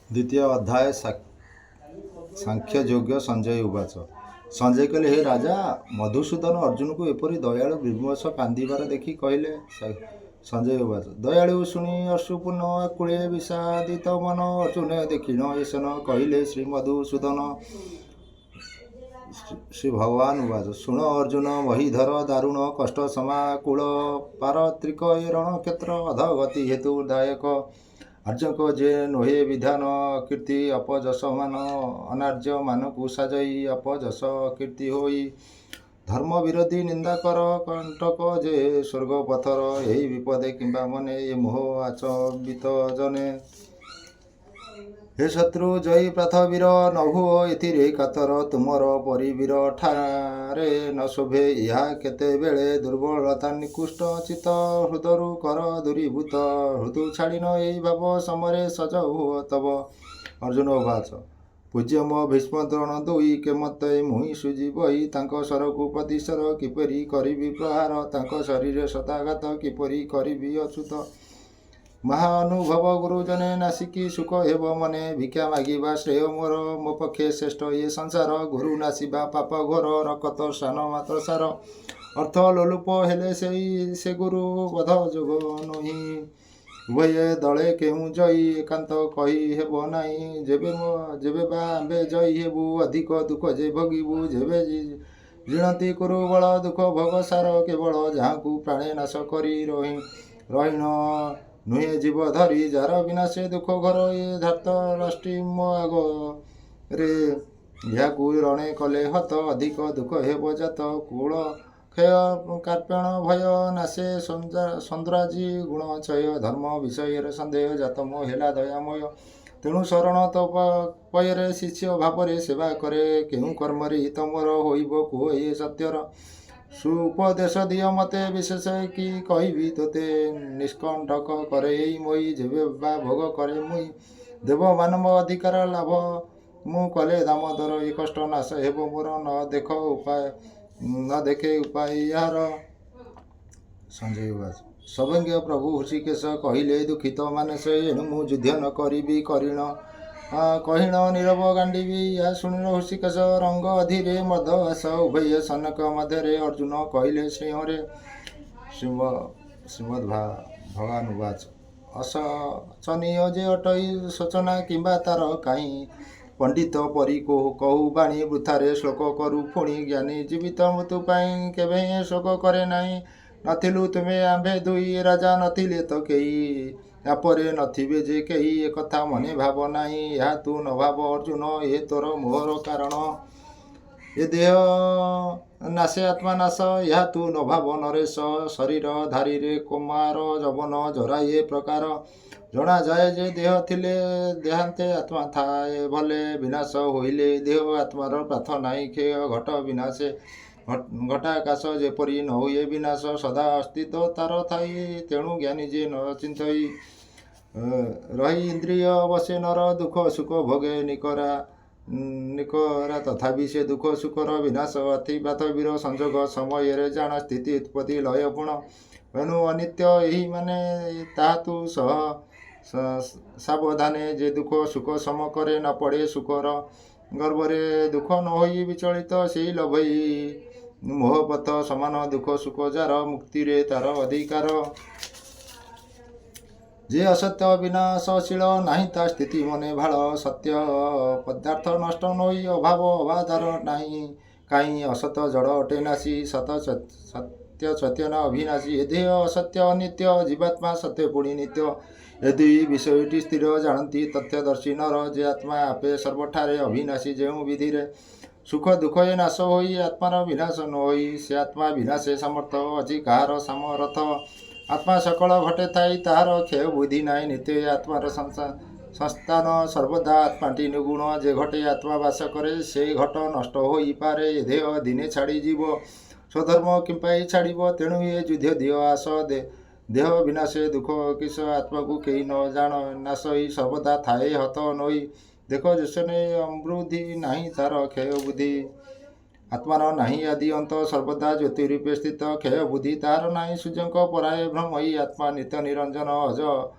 ଦ୍ୱିତୀୟ ଅଧ୍ୟାୟ, ସାଂଖ୍ୟ ଯୋଗ। ସଞ୍ଜୟ ଉବାଚ। ସଞ୍ଜୟ କହିଲେ, ହେ ରାଜା, ମଧୁସୂଦନ ଅର୍ଜୁନକୁ ଏପରି ଦୟାଳୁ ବିମର୍ଷ କାନ୍ଦିବାର ଦେଖି କହିଲେ, ସଞ୍ଜୟ ଉବାଚ। ଦୟାଳୁ ଶୁଣି ଅଶ୍ରୁପୂର୍ଣ୍ଣ ଆକୁଳେ ବିଷାଦିତ ମନ ଅର୍ଜୁନ ଦେଖିଣ ଏସନ କହିଲେ ଶ୍ରୀ ମଧୁସୂଦନ। ଶ୍ରୀ ଭଗବାନ ଉବାଚ। ଶୁଣ ଅର୍ଜୁନ ମହୀଧର, ଦାରୁଣ କଷ୍ଟ ସମାକୁଳ ପାରତ୍ରିକ ଏ ରଣକ୍ଷେତ୍ର ଅଧଗତି ହେତୁ ଦାୟକ। ଆର୍ଯ୍ୟଙ୍କ ଯେ ନୋହେ ବିଧାନ କୀର୍ତ୍ତି ଅପଯଶମାନ, ଅନାର୍ଯ୍ୟ ମାନଙ୍କୁ ସାଜଇ ଅପଯଶ କୀର୍ତ୍ତି ହୋଇ। ଧର୍ମ ବିରୋଧୀ ନିନ୍ଦାକର କଣ୍ଟକ ଯେ ସ୍ୱର୍ଗ ପଥର, ଏହି ବିପଦେ କିମ୍ବା ମନେ ଏ ମୋହ ଆଚମ୍ବିତ ଜନେ। ହେ ଶତ୍ରୁ ଜୟୀ ପାର୍ଥ ବୀର, ନ ହୁଅ ଏଥିରେ କାତର, ତୁମର ପରିବୀର ଠାରେ ନ ଶୋଭେ ଏହା କେତେବେଳେ। ଦୁର୍ବଳତା ନିକୃଷ୍ଟ ଚିତ୍ତ ହୃଦରୁ କର ଦୂରୀଭୂତ, ହୃଦୁ ଛାଡ଼ିନ ଏହି ଭାବ, ସମରେ ସଜ ହୁଅ ତବ। ଅର୍ଜୁନ ଉବାଚ। ପୂଜ୍ୟ ମୋ ଭୀଷ୍ମ ଦ୍ରୋଣ ଦୁଇ କେମନ୍ତେ ମୁହିଁ ସୁଜିବଇ? ତାଙ୍କ ଶରକୁ ପ୍ରତିଶର କିପରି କରିବି ପ୍ରହାର? ତାଙ୍କ ଶରୀରେ ଶତାଘାତ କିପରି କରିବି ଅଚ୍ୟୁତ? ମହାନୁଭବ ଗୁରୁଜନେ ନାଶିକି ସୁଖ ହେବ ମନେ। ଭିକ୍ଷା ମାଗିବା ଶ୍ରେୟ ମୋର, ମୋ ପକ୍ଷେ ଶ୍ରେଷ୍ଠ ଏ ସଂସାର। ଗୁରୁ ନାଶିବା ପାପ ଘୋର, ରକତ ସ୍ନାନ ମାତ୍ର ସାର। ଅର୍ଥ ଲୋଲୁପ ହେଲେ ସେଇ ସେ ଗୁରୁ ବଧ ଯୋଗ ନୋହି। ଉଭୟ ଦଳେ କେଉଁ ଜୟୀ ଏକାନ୍ତ କହି ହେବ ନାହିଁ। ଯେବେ ମୋ ଯେବେ ବା ଆମ୍ଭେ ଜୟୀ ହେବୁ, ଅଧିକ ଦୁଃଖ ଯେ ଭୋଗିବୁ। ଯେବେ ଜିଣନ୍ତି କୁରୁ ବଳ, ଦୁଃଖ ଭୋଗ ସାର କେବଳ। ଯାହାକୁ ପ୍ରାଣେ ନାଶ କରି ରହି ରହିଣ ନୁହେଁ ଜୀବ ଧରି, ଯାର ବିନାଶେ ଦୁଃଖ ଘର, ଏ ଧାର୍ତ୍ତ ରାଷ୍ଟ୍ରୀ ମୋ ଆଗରେ। ଏହାକୁ ରଣେ କଲେ ହତ, ଅଧିକ ଦୁଃଖ ହେବ ଜାତ। କୁଳ କ୍ଷୟ କାର୍ପଣ୍ୟ ଭୟ ନାଶେ ସନ୍ଦ୍ରାଜି ଗୁଣ ଚୟ। ଧର୍ମ ବିଷୟରେ ସନ୍ଦେହ ଜାତ ମୋ ହେଲା ଦୟାମୟ। ତେଣୁ ଶରଣ ତୋ ପୟରେ ଶିଷ୍ୟ ଭାବରେ ସେବା କରେ। କେଉଁ କର୍ମରେ ହିତ ମୋର ହୋଇବ, କୁହ ଏ ସତ୍ୟର ସୁପଦେଶ ଦିଅ ମତେ। ବିଶେଷ କି କହିବି ତୋତେ, ନିଷ୍କଣ୍ଟକ କରେ ଏଇ ମୋହି। ଯେବେ ବା ଭୋଗ କରେ ମୁହିଁ ଦେବ ମାନବ ଅଧିକାର ଲାଭ ମୁଁ କଲେ ଦାମୋଦର, ଏ କଷ୍ଟ ନାଶ ହେବ ମୋର, ନ ଦେଖ ଉପାୟ, ନ ଦେଖେ ଉପାୟ ଏହାର। ସଞ୍ଜୟ ଉବାଚ। ସର୍ବଜ୍ଞ ପ୍ରଭୁ ହୃଷିକେଶ କହିଲେ, ଦୁଃଖିତ ମାନସ ଏଣୁ ମୁଁ ଯୁଦ୍ଧ ନ କରିବି କରିଣ କହିଣ ନୀରବ ଗାଣ୍ଡିବି। ଏହା ଶୁଣିଲ ହୃଷିକେଶ ରଙ୍ଗ ଅଧୀରେ ମଦ ଆସ। ଉଭୟ ସନକ ମଧ୍ୟରେ ଅର୍ଜୁନ କହିଲେ ଶ୍ରୀହରେ। ଶ୍ରୀମଦ୍ ଭଗବାନ ଉବାଚ। ଅଶୋଚନୀୟ ଯେ ଅଟଇ, ଶୋଚନା କିମ୍ବା ତାର କାହିଁ? ପଣ୍ଡିତ ପରି କହୁ ବାଣୀ, ବୃଥାରେ ଶ୍ଲୋକ କରୁ ପୁଣି। ଜ୍ଞାନୀ ଜୀବିତ ମୃତ୍ୟୁ ପାଇଁ କେବେ ହେଁ ଶୋକ କରେ ନାହିଁ। ନଥିଲୁ ତୁମେ ଆମ୍ଭେ ଦୁଇ ରାଜା, ନଥିଲେ ତ କେହି, ୟାପରେ ନଥିବେ ଯେ କେହି, ଏକଥା ମନେ ଭାବ ନାହିଁ। ଏହା ତୁ ନ ଭାବ ଅର୍ଜୁନ, ଏ ତୋର ମୋହର କାରଣ। ଏ ଦେହ ନାଶେ ଆତ୍ମା ନାଶ, ଏହା ତୁ ନ ଭାବ ନରେଶ। ଶରୀର ଧାରୀରେ କୁମାର ଯବନ ଜରା ଏ ପ୍ରକାର ଜଣାଯାଏ ଯେ ଦେହ ଥିଲେ ଦେହାନ୍ତେ ଆତ୍ମା ଥାଏ ଭଲେ। ବିନାଶ ହୋଇଲେ ଦେହ ଆତ୍ମାର ପାର୍ଥ ନାହିଁ କ୍ଷୟ। ଘଟ ବିନାଶେ ଘଟାକାଶ ଯେପରି ନ ହୁଏ ବିନାଶ, ସଦା ଅସ୍ତିତ୍ୱ ତାର ଥାଇ, ତେଣୁ ଜ୍ଞାନୀ ଯେ ନ ଚିନ୍ତଇ। ରହି ଇନ୍ଦ୍ରିୟ ବସେ ନର ଦୁଃଖ ସୁଖ ଭୋଗେ ନିକରା ନିକରା, ତଥାପି ସେ ଦୁଃଖ ସୁଖର ବିନାଶ ଅତି ବୀର। ସଂଯୋଗ ସମୟରେ ଜାଣ ସ୍ଥିତି ଉତ୍ପତ୍ତି ଲୟ ପୁଣ, ଏଣୁ ଅନିତ୍ୟ ଏହି ମାନେ ତାହା ତୁ ସହ ସାବଧାନେ। ଯେ ଦୁଃଖ ସୁଖ ସମ କରେ, ନ ପଡ଼େ ସୁଖର ଗର୍ବରେ, ଦୁଃଖ ନ ହୋଇ ବିଚଳିତ ସେଇ ଲଭଇ ମୋହପଥ ସମାନ ଦୁଃଖ ସୁଖ ଯାର, ମୁକ୍ତିରେ ତାର ଅଧିକାର। ଯେ ଅସତ୍ୟ ବିନାଶଶୀଳ, ନାହିଁ ତା ସ୍ଥିତି ମନେ ଭାଳ। ସତ୍ୟ ପଦାର୍ଥ ନଷ୍ଟ ନୋଇ, ଅଭାବ ଅବାଧାର ନାହିଁ କାହିଁ। ଅସତ ଜଡ଼ ଅଟେ ନାଶୀ, ସତ ସତ୍ୟ ଚୈତନ୍ୟ ଅବିନାଶୀ। ଏ ଦେହ ଅସତ୍ୟ ଅନିତ୍ୟ, ଜୀବାତ୍ମା ସତ୍ୟ ପୁଣି ନିତ୍ୟ। ଏ ଦୁଇ ବିଷୟଟି ସ୍ଥିର ଜାଣନ୍ତି ତଥ୍ୟଦର୍ଶୀ ନର। ଯେ ଆତ୍ମା ଆପେ ସର୍ବଠାରେ ଅବିନାଶୀ ଯେଉଁ ବିଧିରେ, ସୁଖ ଦୁଃଖ ଏ ନାଶ ହୋଇ ଆତ୍ମାର ବିନାଶ ନ ହୋଇ। ସେ ଆତ୍ମା ବିନାଶେ ସମର୍ଥ ଅଛି କାହାର ସାମରଥ? ଆତ୍ମା ସକଳ ଘଟେ ଥାଇ ତାହାର କ୍ଷୟ ବୁଦ୍ଧି ନାହିଁ। ନିତ୍ୟ ଏ ଆତ୍ମାର ସଂସ୍ଥାନ ସର୍ବଦା ଆତ୍ମାଟି ନିର୍ଗୁଣ। ଯେ ଘଟେ ଆତ୍ମା ବାସ କରେ, ସେ ଘଟ ନଷ୍ଟ ହୋଇପାରେ। ଏ ଦେହ ଦିନେ ଛାଡ଼ିଯିବ, ସ୍ୱଧର୍ମ କିମ୍ପାଇ ଛାଡ଼ିବ? ତେଣୁ ଏ ଯୁଦ୍ଧ ଦିଅ ଆସ। ଦେହ ବିନାଶେ ଦୁଃଖ କିସ? ଆତ୍ମାକୁ କେହି ନ ଜାଣ ନାଶଇ, ସର୍ବଦା ଥାଏ ହତ ନୋଇ। ଦେଖ ଯେସନେ ଅମୃଦ୍ଧି, ନାହିଁ ତାର କ୍ଷୟ ବୁଦ୍ଧି। ଆତ୍ମାର ନାହିଁ ଆଦି ଅନ୍ତ, ସର୍ବଦା ଜ୍ୟୋତି ରୂପେ ସ୍ଥିତ, କ୍ଷୟ ବୁଦ୍ଧି ତାହାର ନାହିଁ। ସୂର୍ଯ୍ୟଙ୍କ ପରାୟ ଭ୍ରମଇ। ଆତ୍ମା ନିତ୍ୟ ନିରଞ୍ଜନ ଅଜ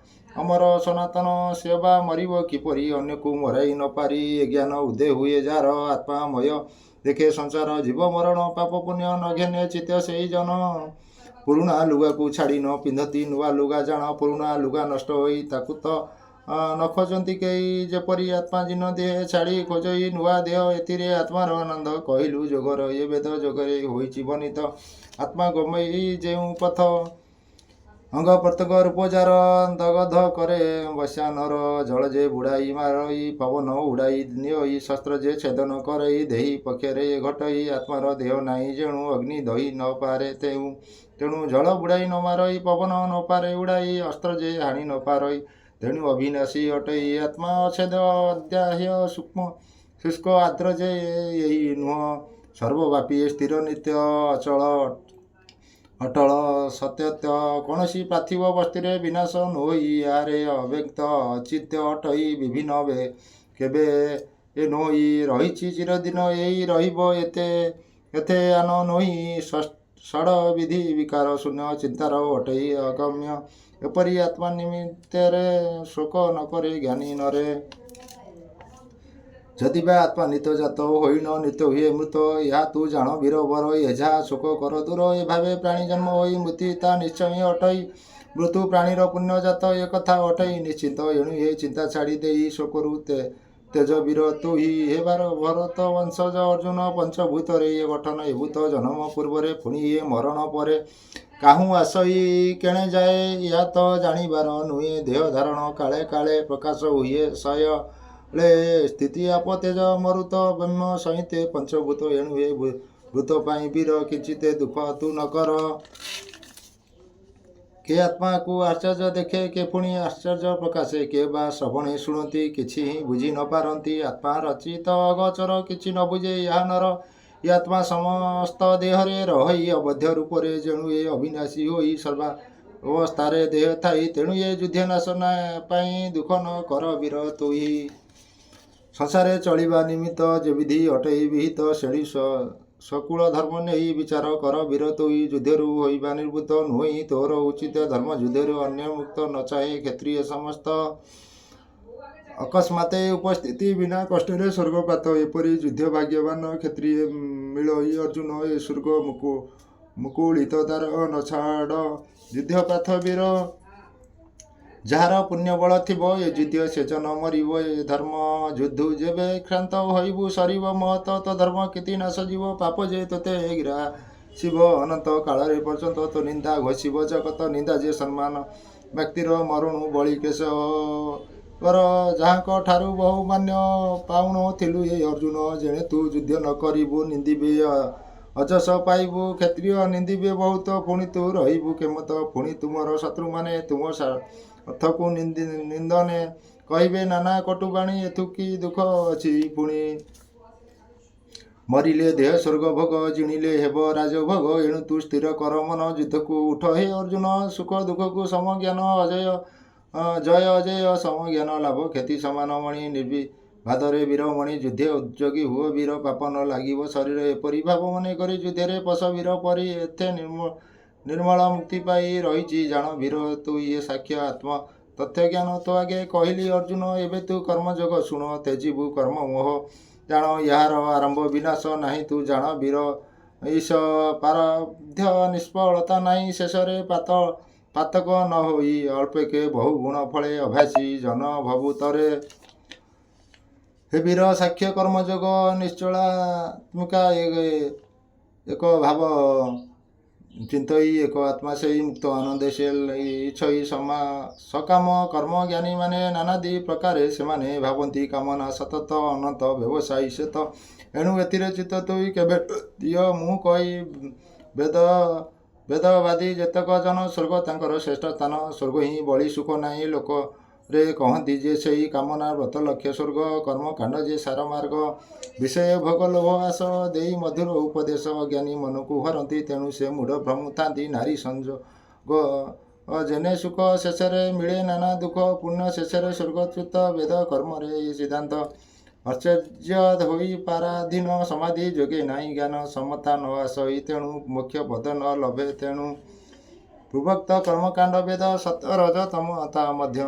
ଅମର ସନାତନ ସେ ବା ମରିବ କିପରି ଅନ୍ୟକୁ ମରାଇ ନ ପାରି। ଏ ଜ୍ଞାନ ଉଦୟ ହୁଏ ଯାର, ଆତ୍ମାମୟ ଦେଖେ ସଂସାର। ଜୀବ ମରଣ ପାପ ପୁଣ୍ୟ ନ ଘେନେ ଚିତ୍ତ ସେଇ ଜନ। ପୁରୁଣା ଲୁଗାକୁ ଛାଡ଼ି ନ ପିନ୍ଧନ୍ତି ନୂଆ ଲୁଗା ଜାଣ। ପୁରୁଣା ଲୁଗା ନଷ୍ଟ ହୋଇ ତାକୁ ତ ନ ଖୋଜନ୍ତି କେହି। ଯେପରି ଆତ୍ମା ଜୀର୍ଣ୍ଣ ଦେହ ଛାଡ଼ି ଖୋଜଇ ନୂଆ ଦେହ, ଏଥିରେ ଆତ୍ମାର ଆନନ୍ଦ କହିଲୁ ଯୋଗର ଏ ବେଦ ଯୋଗରେ ହୋଇଛି ବର୍ଣ୍ଣିତ ଆତ୍ମା ଗମେଇ ଯେଉଁ ପଥ। ଅଙ୍ଗ ପ୍ରତ୍ୟଙ୍ଗ ରୂପ ଯାର ଦଗଧ କରେ ବୈଶ୍ୱାନର। ଜଳ ଯେ ବୁଡ଼ାଇ ମାରଇ, ପବନ ଉଡ଼ାଇ ନିଅଇ, ଶସ୍ତ୍ର ଯେ ଛେଦନ କରଇ, ଦେହି ପକ୍ଷରେ ଏ ଘଟଇ। ଆତ୍ମାର ଦେହ ନାହିଁ ଯେଣୁ, ଅଗ୍ନି ଦହି ନ ପାରେ ତେଣୁ। ତେଣୁ ଜଳ ବୁଡ଼ାଇ ନ ମାରଇ, ପବନ ନ ପାରେ ଉଡ଼ାଇ, ଅସ୍ତ୍ର ଯେ ହାଣି ନ ପାରଇ, ତେଣୁ ଅବିନାଶୀ ଅଟଇ। ଆତ୍ମା ଅଚ୍ଛେଦ ଅଦାହ୍ୟ ସୂକ୍ଷ୍ମ ଶୁଷ୍କ ଆର୍ଦ୍ର ଯେ ଏହି ନୁହଁ, ସର୍ବବ୍ୟାପୀ ସ୍ଥିର ନିତ୍ୟ ଅଚଳ ଅଟଳ ସତ୍ୟତ୍ୟ। କୌଣସି ପାର୍ଥିବ ବସ୍ତୁରେ ବିନାଶ ନୋହି ଏହାରେ, ଅବ୍ୟକ୍ତ ଅଚିତ୍ୟ ଅଟଇ, ବିଭିନ୍ନ କେବେ ଏ ନୋହି। ରହିଛି ଚିରଦିନ ଏଇ ରହିବ ଏତେ ଏତେ ଆନ ନୋହି। ଷଡ଼ ବିଧି ବିକାର ଶୂନ୍ୟ ଚିନ୍ତାର ଅଟଇ ଅଗମ୍ୟ। ଏପରି ଆତ୍ମା ନିମିତ୍ତରେ ଶୋକ ନ କରେ ଜ୍ଞାନୀ ନରେ। ଯଦି ବା ଆତ୍ମା ନିତ୍ୟ ଜାତ ହୋଇଣ ନିତ୍ୟ ହୁଏ ମୃତ, ଏହା ତୁ ଜାଣ ବୀରବର, ଏ ଯାହା ଶୋକ କର ଦୂର। ଏ ଭାବେ ପ୍ରାଣୀ ଜନ୍ମ ହୋଇ ମୃତ୍ୟୁ ତା ନିଶ୍ଚୟ ଅଟଇ। ମୃତ୍ୟୁ ପ୍ରାଣୀର ପୁଣ୍ୟଜାତ ଏ କଥା ଅଟଇ ନିଶ୍ଚିନ୍ତ। ଏଣୁ ଏ ଚିନ୍ତା ଛାଡ଼ି ଦେଇ ଶୋକରୁ ତେଜ ବୀର ତୁହି। ହେବାର ଭରତ ବଂଶଜ ଅର୍ଜୁନ, ପଞ୍ଚଭୂତରେ ଏ ଗଠନ। ଏ ଭୂତ ଜନ୍ମ ପୂର୍ବରେ ପୁଣି ଏ ମରଣ ପରେ, କାହୁଁ ଆସଇ କେଣେ ଯାଏ ଏହା ତ ଜାଣିବାର ନୁହେଁ। ଦେହ ଧାରଣ କାଳେ କାଳେ ପ୍ରକାଶ ହୁଏ ଶୟଳେ। ସ୍ଥିତି ଆପ ତେଜ ମରୁତ ବ୍ରହ୍ମ ସହିତେ ପଞ୍ଚଭୂତ। ଏଣୁ ଏ ଭୂତ ପାଇଁ ବୀର କିଞ୍ଚିତେ ଦୁଃଖ ତୁ ନ କର। କେ ଆତ୍ମାକୁ ଆଶ୍ଚର୍ଯ୍ୟ ଦେଖେ, କେ ପୁଣି ଆଶ୍ଚର୍ଯ୍ୟ ପ୍ରକାଶେ। କେ ବା ଶ୍ରବଣେ ଶୁଣନ୍ତି, କିଛି ହିଁ ବୁଝି ନ ପାରନ୍ତି। ଆତ୍ମା ରଚିତ ଅଗୋଚର, କିଛି ନ ବୁଝେ ଏହା ନର। ଏ ଆତ୍ମା ସମସ୍ତ ଦେହରେ ରହଇ ଅବଧ୍ୟ ରୂପରେ। ଯେଣୁ ଏ ଅବିନାଶୀ ହୋଇ ସର୍ବା ଅବସ୍ଥାରେ ଦେହ ଥାଇ। ତେଣୁ ଏ ଯୁଦ୍ଧ ନାଶ ପାଇଁ ଦୁଃଖ ନ କର ବୀର ତୁହି। ସଂସାରେ ଚଳିବା ନିମିତ୍ତ ଯେ ବିଧି ଅଟଇ ବିହିତ, ସେଣୁ ସକୁଳ ଧର୍ମ ନେଇ ବିଚାର କର ବୀର ତୁହି। ଯୁଦ୍ଧରୁ ହୋଇବା ନିବୃତ୍ତ ନୁହେଁ ତୋର ଉଚିତ ଧର୍ମ। ଯୁଦ୍ଧରୁ ଅନ୍ୟ ମୁକ୍ତ ନ ଚାହେଁ କ୍ଷତ୍ରିୟ ସମସ୍ତ। ଅକସ୍ମାତେ ଉପସ୍ଥିତି ବିନା କଷ୍ଟରେ ସ୍ୱର୍ଗପ୍ରାପ୍ତ। ଏପରି ଯୁଦ୍ଧ ଭାଗ୍ୟବାନ କ୍ଷତ୍ରିୟ ମିଳଇ ଅର୍ଜୁନ। ଏ ସ୍ୱର୍ଗ ମୁକୁଳିତ ଦ୍ୱାର ନ ଛାଡ଼ ଯୁଦ୍ଧ ପ୍ରାର୍ଥ ବୀର। ଯାହାର ପୁଣ୍ୟବଳ ଥିବ ଏ ଯୁଦ୍ଧ ସେ ଜନ ମରିବ ଏ ଧର୍ମ ଯୁଦ୍ଧୁ। ଯେବେ କ୍ଷାନ୍ତ ହୋଇବୁ ସରିବ ମହତ, ତ ଧର୍ମ କୀର୍ତ୍ତି ନାଶ ଯିବ। ପାପ ଯେ ତୋତେ ଗ୍ରାସିବ ଅନନ୍ତ କାଳରେ ପର୍ଯ୍ୟନ୍ତ, ତୋ ନିନ୍ଦା ଘୋଷିବ ଜଗତ। ନିନ୍ଦା ଯେ ସମ୍ମାନ ବ୍ୟକ୍ତିର ମରଣୁ ବଳି କେଶ କର। ଯାହାଙ୍କ ଠାରୁ ବହୁ ମାନ୍ୟ ପାଉଣ ଥିଲୁ ଏ ଅର୍ଜୁନ, ଯେଣେ ତୁ ଯୁଦ୍ଧ ନ କରିବୁ ନିନ୍ଦିବେ ଅଯଶ ପାଇବୁ। କ୍ଷତ୍ରିୟ ନିନ୍ଦିବେ ବହୁତ, ପୁଣି ତୁ ରହିବୁ କେମତ? ପୁଣି ତୁମର ଶତ୍ରୁମାନେ ତୁମ ଅର୍ଥକୁ ନିନ୍ଦନେ କହିବେ ନାନା କଟୁବାଣୀ। ଏଥୁ କି ଦୁଃଖ ଅଛି ପୁଣି? ମରିଲେ ଦେହ ସ୍ୱର୍ଗ ଭୋଗ ଜିଣିଲେ ହେବ ରାଜଭୋଗ। ଏଣୁ ତୁ ସ୍ଥିର କର ମନ ଯୁଦ୍ଧକୁ ଉଠ ହେ ଅର୍ଜୁନ। ସୁଖ ଦୁଃଖକୁ ସମଜ୍ଞାନ, ଅଜୟ ଜୟ ଅଜୟ ସମଜ୍ଞାନ, ଲାଭ କ୍ଷତି ସମାନ ମଣି। ନିର୍ବିବାଦରେ ବୀରମଣି ଯୁଦ୍ଧେ ଉଦ୍ଯୋଗୀ ହୁଅ ବୀର। ପାପ ନ ଲାଗିବ ଶରୀର, ଏପରି ଭାବ ମନେ କରି ଯୁଦ୍ଧରେ ପଶ ବୀର ପରି। ଏଥେ ନିର୍ମଳ ମୁକ୍ତି ପାଇ ରହିଛି ଜାଣ ବୀର ତୁ। ଇଏ ସାକ୍ଷ୍ୟ ଆତ୍ମ ତଥ୍ୟ ଜ୍ଞାନ ତୋ ଆଗେ କହିଲି ଅର୍ଜୁନ। ଏବେ ତୁ କର୍ମଯୋଗ ଶୁଣ, ତେଜିବୁ କର୍ମ ମୋହ ଜାଣ। ଏହାର ଆରମ୍ଭ ବିନାଶ ନାହିଁ ତୁ ଜାଣ ବୀର ଈଶ। ପ୍ରାରବ୍ଧ ନିଷ୍ଫଳତା ନାହିଁ ଶେଷରେ, ପାତକ ନ ହୋଇ ଅଳ୍ପକେ ବହୁ ଗୁଣ ଫଳେ ଅଭ୍ୟାସୀ ଜନ ଭବୁତରେ। ହେ ବୀର, ସାକ୍ଷ୍ୟ କର୍ମଯୋଗ ନିଶ୍ଚଳାତ୍ମିକା ଏକ ଭାବ ଚିନ୍ତଇ ଏକ ଆତ୍ମା ସେଇ ମୁକ୍ତ ଆନନ୍ଦେ ସେ ଇଛଇ ସକାମ କର୍ମ। ଜ୍ଞାନୀ ମାନେ ନାନାଦି ପ୍ରକାରେ ସେମାନେ ଭାବନ୍ତି କାମନା ସତତ, ଅନନ୍ତ ବ୍ୟବସାୟୀ ସେତ। ଏଣୁ ଏଥିରେ ଚିତ୍ତ ତୁଇ କେବେ ଦିଅ ମୁଁ କହି। ବେଦବାଦୀ ଯେତେକ ଜନ, ସ୍ୱର୍ଗ ତାଙ୍କର ଶ୍ରେଷ୍ଠ ସ୍ଥାନ। ସ୍ୱର୍ଗ ହିଁ ବଳି ସୁଖ ନାହିଁ ଲୋକରେ କହନ୍ତି ଯେ ସେଇ। କାମନା ବ୍ରତ ଲକ୍ଷ୍ୟ ସ୍ୱର୍ଗ, କର୍ମକାଣ୍ଡ ଯେ ସାର ମାର୍ଗ। ବିଷୟ ଭୋଗ ଲୋଭ ଆଶ ଦେଇ ମଧୁର ଉପଦେଶ ଅଜ୍ଞାନୀ ମନକୁ ହରନ୍ତି। ତେଣୁ ସେ ମୂଢ଼ ଭ୍ରମୁଥାନ୍ତି। ନାରୀ ସଂଯୋଗ ଯେନେ ସୁଖ, ଶେଷରେ ମିଳେ ନାନା ଦୁଃଖ। ପୁଣ୍ୟ ଶେଷରେ ସ୍ୱର୍ଗଚ୍ୟୁତ, ବେଦ କର୍ମରେ ଏ ସିଦ୍ଧାନ୍ତ। ଆଶ୍ଚର୍ଯ୍ୟ ହୋଇ ପରାଧୀନ ସମାଧି ଯୋଗେ ନାହିଁ ଜ୍ଞାନ ସମତା ନ ଆସଇ। ତେଣୁ ମୋକ୍ଷ ପଦ ନ ଲଭେ ତେଣୁ। ପୂର୍ବୋକ୍ତ କର୍ମକାଣ୍ଡ ବେଦ ସତ ରଜ ତମ ତା ମଧ୍ୟ।